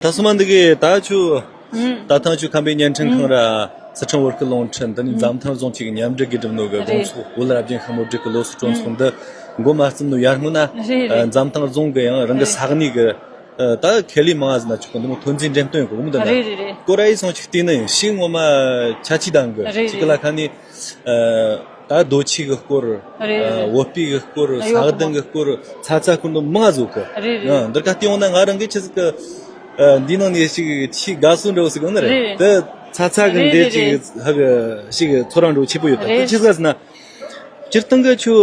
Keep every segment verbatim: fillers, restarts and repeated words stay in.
ད་སོ་མ་འདི་གི་ད་ཆུ། ཨུམ། ད་ཐང་ཆུ་ཁམས་པའི་བརྙན་འཕྲིན་ཁང་ར་སི་ཁྲོན་བོད་སྐད་རླུང་འཕྲིན་དེ་ནས་འཛམ་ཐང་རྫོང་གཅིག་གི་མཉམ་འབྲེལ་གྱིས་བསྒྲུབས་ནོ་གི་དགོང་ཚོགས་བོད་རབ་རྒྱན་ཤ་མོ་སྒྲིག་གི་ལོ་གསར་སྤྲོ་ཚོགས་འདི་འགོ་མ་བརྩམས་ནོ་ཡར་སྔོན་ན། རེད་རེད། འཛམ་ཐང་རྫོང་གི་ཡང་རང་གི་ས་གནས་གི་ད་ཁེ་ལས་མང་ང་ཟིན་ན་ཆོག་གི་འདི་མོ་ཐོན་རྫས་འགྲེམས་སྟོན་གོ་མི་འདི་ན། རེད་རེད་རེད། སྐོར་ཨེ་སོང་ཅིག་བལྟས་ན་ཡང་ཞིག་ངོ་མ་ཆ་ཆི་དང་གི་རེད་ཅིག་རེད། ལ་ཁ་ནས། ད་རྡོ་ཆས་གི་སྐོར། རེད་རེད། བོད་པའི་གི་སྐོར། ས་གདན་གི་སྐོར། ཚ་ཚ་སྐོར་འདི་མང་ང་ཟིག་གི། རེད་རེད། འདིར་ཁ་བལྟས་ཡོང་ན་ང་རང་གི་ཆི་ཟིག་གི། འདི་ནང་ནས་ཞིག་ཆི་དགའ་བསུ་འདྲ་བོ་ཟིག་ཡོང་ནི་རེད། རེད་རེད། དེ་ཚ་ཚ་གི་རེད་འདི་རེད་ཅིག་རེད། ཧ་གི་ཞིག་ཚོར་བ་འདྲ་བོ་ཆེ་པོ་ཡོད་ད། རེད། དེ་ཆི་ཟིག་ཟེར་ན། སྤྱིར་བཏང་གི་ཆུ་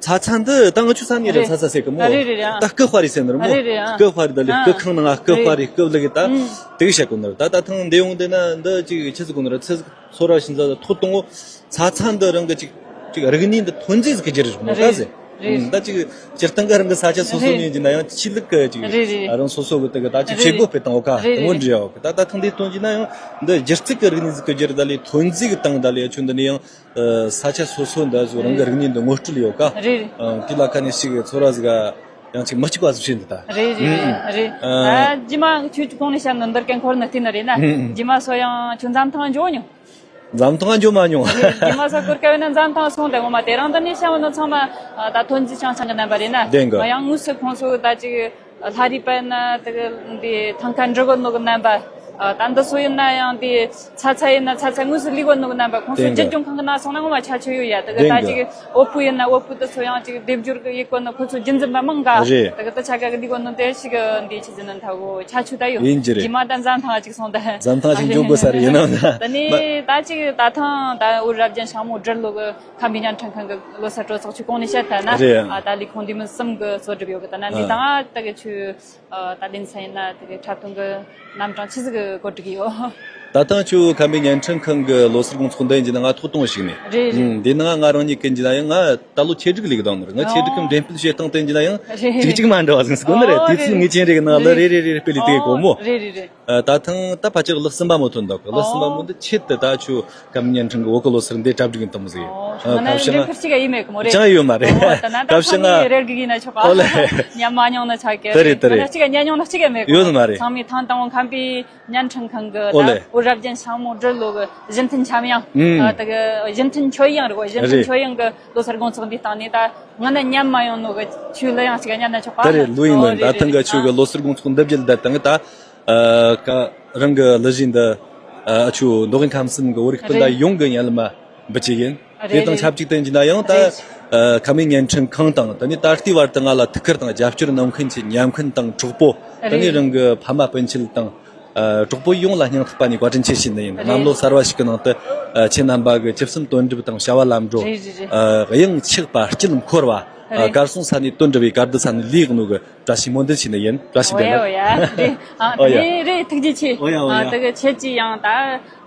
ཚ་ཚ་འདི་ད་ང་ཆུ་ས་ནས་རེད། རེད། ཚ་ཚ་ཟེར་གི་མོ། རེད་རེད་རེད། ད་སྐུ་དཔའ་རེད་ཟེར་ནི་རེད་མོ། རེད་རེད། སྐུ་དཔའ་རེད། ད་ལས་ཨ། སྐུ་ཁང་ནང་ང་སྐུ་དཔའ་རེད། སྐུ་ལུག་གི་ད། ཨུམ། དེ་གི་བཤད་གོ་ནི་རེད། ད་ད་ཐང་འདི་ཡོང་དེ་ན་འདི་ཅིག་ཆི་ཟིག་གོ་ནི་རེད། ཚི་ཟིག་ཚོར་བ་ཤིན་ཙ་ཐོ་གཏོང་ངོ་། ཚ་ཚ་འདི་རང་གི་ཅིག་ཅིག་རིག་གནས་འདི་ཐོན་རྫས་ཟིག་གི་རྒྱུ་རེད་མོ་ད་ཟེར། རེད། ཨུམ། ད་ཅིག་སྤྱིར་བཏང་གི་རང་གི་ས་ཆ་སོ་སོ་རེད། ནས་ཡིན་ན་ཡང་ཆོས་ལུགས་གི་ཅིག་རེད་རེད། རང་སོ་སོ་གི་དེ་གི་ད་ཅིག་རེད་བྱེད་སྒོ་སྤེལ་བཏང་འོ་ཀ། རེད་དེ་མོ་རེད། འདྲ་ཡོད་གི། ད་ད་ཐང་འདི་སྟོན་གྱི་ན་ཡང་འདི་སྒྱུ་རྩལ་གི་རིག་གནས་ཟིག་གི་རྒྱུ་རེད། ད་ལས་ཐོན་རྫས་གི་སྟེང་ད་ལས་ཆུ་འདི་ནས་ཡང་། ས་ཆ་སོ་སོ་འདི་ཚོ་རང་གི་རིག་གནས་འདི་ངོ་སྤྲོད་ཡོད་ཀ། རེད་རེད། དེ་ལ་ཁ་ནས་ཞིག་གི་ཚོར་བ་ཟིག་ག་ཡང་ཅིག་མི་གཅིག་པ་ཟིག་བྱས་འདུག་ད། རེད་རེད་རེད། ཨ། རྗེས་མ་ཁྱོད་ཀྱི་གོང་ནས་བཤད་ནོ་འདིར་གན་འཁོར་ནི་བལྟས་ནི་རེད་ན། རྗེས་མ་སོ་ཡང་ཁྱོད་འཛམ་ཐང་འགྱོ་མྱོང་། འཛམ་ཐང་འགྱོ་མ་མྱོང་། རེད། རྗེས་མ་སོ་གོར་ཀ་བས་ན་འཛམ་ཐང་སོང་དེ་ངོ་མ་དེ་རིང་འདི་ནས་བཤད་ནོ་ཚང་མ་ད་ཐོན་རྫས་ཆུང་ཆུང་གི་རྣམ་པ་རེད་ན། བདེན་གི། ཡང་དངོས་སུ་ཁོང་ཚོ་ད་ཅིག་ལྷ་རིས་པ་ན་དེ་གི་འདི་ཐང་ཀ་འབྲི་གོ་ནོ་གི་རྣམ་པ། ད་འདི་ཚོ་ཡིན་ན་ཡང་འདི་ཚ་ཚ་ཡིན་ན་ཚ་ཚ་དངོས་སུ་ལུས་གོ་ནོ་གི་རྣམ་པ། ཁོང་ཚོ་བདེན་གི། སྒྱུར་སྐྱོང་ཁང་གི་ནང་སོང་ན་ངོ་མ་ཆ་ཆོ་ཡོད་ཡ། དེ་གི་ད་བདེན་གི། ཅིག་འོ་ཕུ་ཡིན་ན་འོ་ཕུ་དེ་ཚོ་ཡང་ཅིག་སྡེབ་སྦྱོར་གི་ཡེ་གོ་ནོ་ཁོ་ཚོ་རྒྱུན་འཛིན་པ་མང་ག། རེད། དེ་གི་ད་ཆ་ག་གི་ལུས་གོ་ནོ་དེ་ཞིག་གི་འདི་ཆི་ཟེར་ན་ད་གོ་ཆ་ཆོ་ད་ཡོད། ཡིན་གྱི་རེད། རྗེས་མ་ད་འཛམ་ཐང་ཅིག་སོང་ད། འཛམ་ཐང་ཞིག་འགྱོ་དགོས་ས་རེད། ཡིན་ནམ་ན། ད་ནི་ད་ཅིག་ད་ཐང་ད་འུ་རབ་རྒྱན་ཞང་མོ་སྦྲུལ་ལོ་གི་ཁམས་པའི་བརྙན་འཕྲིན་ཁང་གི་ལོ་གསར་སྤྲོ་ཚོགས་ཆུ་གོང་ནས་བཤད་ཐལ་ན། རེད། ཨ། ད་ལས་ཁོང་འདི་མི་གསུམ་གི་གཙོ་སྒྲུབ་ཡོད་གི། ད་ན་འདི། ཨ། དང་ད་གི་ཆུ། ཨ། ད་ལན་ས་ཡིན་ན་དེ་གི་འཁྲབ་སྟོན་གི་རྣམ་གྲངས་ཆི་ཟིག་གི་གོ་སྒྲིག་ཡོད། ད་ཐང་ཆུ་ཁམས་པའི་བརྙན་འཕྲིན་ཁང་གི་ལོ་གསར་དགོང་ཚོགས་འདི་ཡིན་གྱི་ན་ང་ཐོག་གཏོང་ཞིག་ནས། རེད་རེད། ཨུམ། འདི་ན་ང་རང་ཉིད་ཀྱི་ཡིན་གྱི་ན་ཡང་ང་ད་ལོ་ཆེད་སྒྲིག་ལས་གི་དང་ནི་ང་ཆེད་སྒྲིག་གི་འགྲེམས་སྤེལ་བྱེད་སྟངས་དེ་ཡིན་གྱི་ན་ཡང་རེད། ཅིག་ཅིག་མ་འདྲ་བ་ཟིག་གོ་ནི་རེད། ཨོ་དུས་ཚོད་ངེས་ཅན་རེ་གི་ནང་ལ་རེད། རེད་རེད་རེད་རེད། སྤེལ་ལས་དེ་གི་གོ་མོ། རེད་རེད་རེད། ཨ། ད་ཐང་ད་ཕལ་ཆེར་ལོ་གསུམ་པ་མོ་ཐོན་འདུག་གི། ལོ་གསུམ་པ་མོ་འདི་ཆེད་དུ་ད་ཆུ་ཁམས་བརྙན་འཕྲིན་གི་བོད་གི་ལོ་གསར་འདི་གྲ་སྒྲིག་ཡིན་དུ་མོ་ཟིག་ཨོ། ཨ། ང་ཁ་བྱང་འགྲེམས་ཁུལ་གཅིག་ག་ཡིན་མེད་གི་མོ་རེད། ཅང་ཡོད་མ་རེད། ཨོ། ད་ན་ད་ཁ་བྱང་ཚང་མས་རེ་སྒུག་ཡིན་ན་ཆོག་ག། ཨོ་ལེ། མཉམ་མ་མྱོང་ན་ཆ་གི། དེ་རེད་དེ་རེད། ང་གཅིག་ག་ཉན་མྱོང་ན་གཅིག་ག་མེད་གི། ཡོད་མ་རེད། ཚང་མས་ཐང་དང་པོ་ཁམས་པའི་བརྙན་འཕྲིན་ཁང་གི་ཨོ་ད་ལེ། འུ་རབ་རྒྱན་ཞང་མོ་སྦྲུལ་ལོ་གི་གཞི་མཐུན་འཆམ་ཡང་། ཨུམ། ཨ། ད་གི་གཞི་མཐུན་ཆོས་དབྱིངས་རེད་གོ། གཞི་མཐུན་རེད། ཆོས་དབྱིངས་གི་ལོ་གསར་དགོང་ཚོགས་འདི་སྟེང་ནས་ད་ང་ན་ཉམས་མ་ཡོང་ནོ་གི་ཆུ་ལི་ཡང་གཅིག་ག་ཉན་ན་ཆོག་ག། དེ་རེད། ལོས་ཡིན་ལོས་ཡིན། ཨོ་ད་ཐང་གི་ཆུ་གི་ལོ་གསར་དགོང་ཚོགས་འདི་བརྒྱུད་ད་ཐང་གི་ད། ཨ། ཀ་རང་གི་གླུ་གཞས་འདི། ཨ། ཆུ་མདོ་དབུས་ཁམས་གསུམ་གི་བོད་རིགས་སྤུན་ཟླ་ཡོངས་གི་སྙན་ལམ་མ་འབུལ་གྱི་ཡིན། རེད། དེ་དང་ཆབས་ཅིག་ཏུ་ཡིན་གྱི་ན་ཡང་ད། རེད། ཨ། ཁམས་པའི་བརྙན་འཕྲིན་ཁང་དང་དེ་ནས་ད་ལྟའི་བར་དུ་ང་ལ་ཐུགས་ཁུར་དང་རྒྱབ་སྐྱོར་གནང་མཁན་གྱི་ཉན་མཁན་དང་གྲོགས་པོ། དེ་ནས། རེད། རང་གི་ཕ་མ་སྤུན་མཆེད་དང་། ཨ། གྲོགས་པོ་ཡོངས་ལ་སྙིང་ཐག་པ་ནས་བཀའ་དྲིན་ཆེ་ཞུས་ནི་ཡིན། རེད། གནམ་ལོ་གསར་བ་ཞིག་གི་ནང་དུ། ཨ། ཁྱེད་རྣམ་པ་གི་ཇི་བསམ་དོན་འགྲུབ་དང་བྱ་བ་ལམ་འགྲོ། རེད་རེད་རེད། ཨ། དབྱངས་ཆགས་པ་སྐྱིད་འཁོར་བ། ཨ། རེད། གར་སོང་ས་ནས་དོན་འགྲུབ་པའི་གར་སྡུད་ས་ནས་ལས་གནོད་གི་བཀྲ་ཤིས་སྨོན་འདུན་བྱས་ནི་ཡིན། བཀྲ་ཤིས་བདེ་ལེགས། ཨོ་ཡ་ཨོ་ཡ། རེད། ཨ། ཨོ་ཡ། རེད་རེད། ཐུགས་རྗེ་ཆེ། ཨོ་ཡ་ཨོ་ཡ། ཨ། དེ་གི་ཁྱེད་ཀྱིས་ཡང་ད།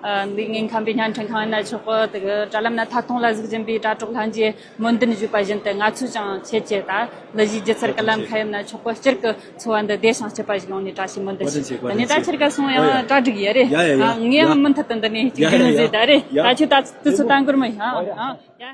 ཨ། འདི་ངས་ཁམས་པའི་བརྙན་འཕྲིན་ཁང་ཡིན་ན་ཆོག་གི། དེ་གི་དྲ་ལམ་ན་ཐད་གཏོང་ལ་གཟིགས་བཞིན་པའི་དྲ་གྲོགས་ལྷན་རྒྱས་སྨོན་འདུན་ཞུས་པ་བཞིན་དུ་ང་ཚོས་ཀྱང་ཁྱེད་ཀྱི་ད་གླུ་གཞས་སྒྱུ་རྩལ་གི་ལམ་ཁ་ཡིན་ན་ཆོག་གི། སྤྱིར་གི་འཚོ་བ་འདི་བདེ་ཞིང་སྐྱིད་པ་ཞིག་ཡོང་ནས་བཀྲ་ཤིས་སྨོན་འདུན་ཞུ། བཀའ་དྲིན་ཆེ། དེ་ནས་ད་ཁྱེད་ཀ་སོང་ཡང་གྲ་སྒྲིག་ཡ་རེད། ཡ་ཡ་ཡ། ཨ། ངས་ཡང་མུ་མཐུད་དུ་འདི་ནས་ཅིག་ཡ་ཡ་ཡ། རྒྱུན་ཟེར་ད་རེད། ཡ། ད་ཁྱོད་ད་དུས་ཚོད་ད་འགོར་མི་ཡ། ཨ། ཡ།